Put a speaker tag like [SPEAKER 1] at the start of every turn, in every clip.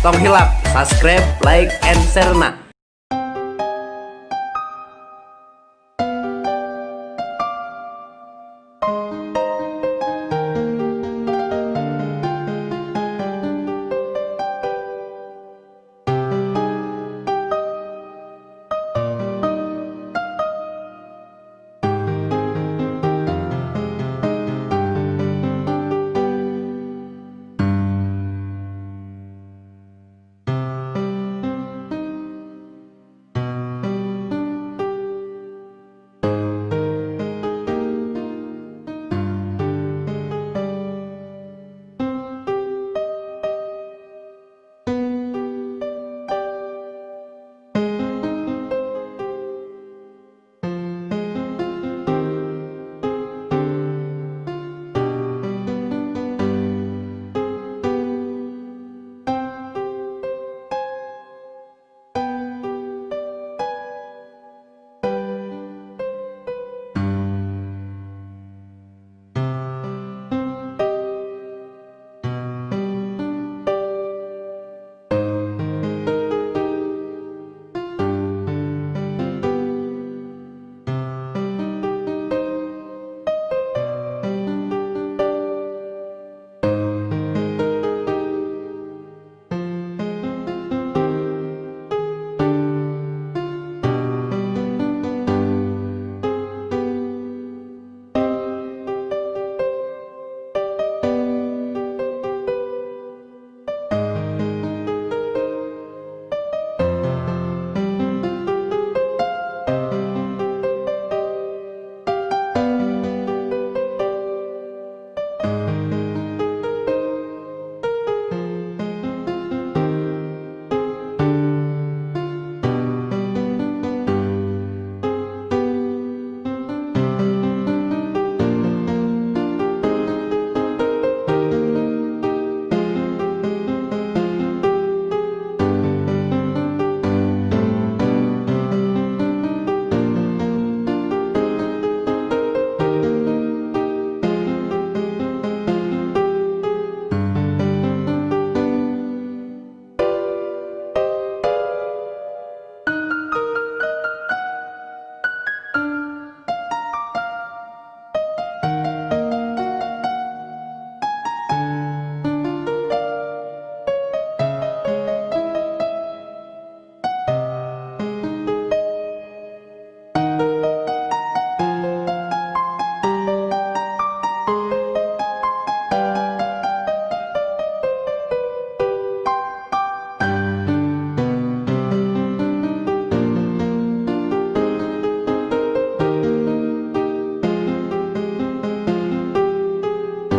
[SPEAKER 1] Tong hilap subscribe, like, and share na.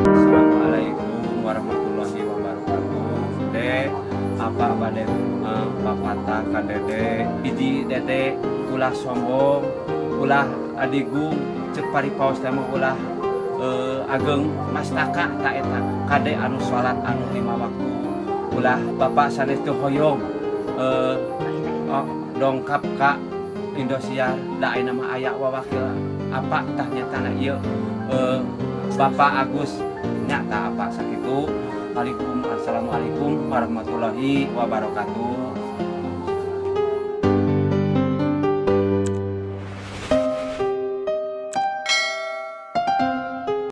[SPEAKER 2] Assalamualaikum warahmatullahi wabarakatuh. Dek, apa bade papatah ka Dede? Hiji, Dede ulah sombong, ulah adigung, cek paripaos teh mah ulah ageng mastaka ta eta. Kade anu salat anu 5 waktu. Ulah bapak sanes teu hoyong oh, dongkap ka Indosiar, da ayeuna mah aya wawakil apa tah nyatana ieu Bapak Agus nyata apa sakitu. Assalamualaikum warahmatullahi wabarakatuh.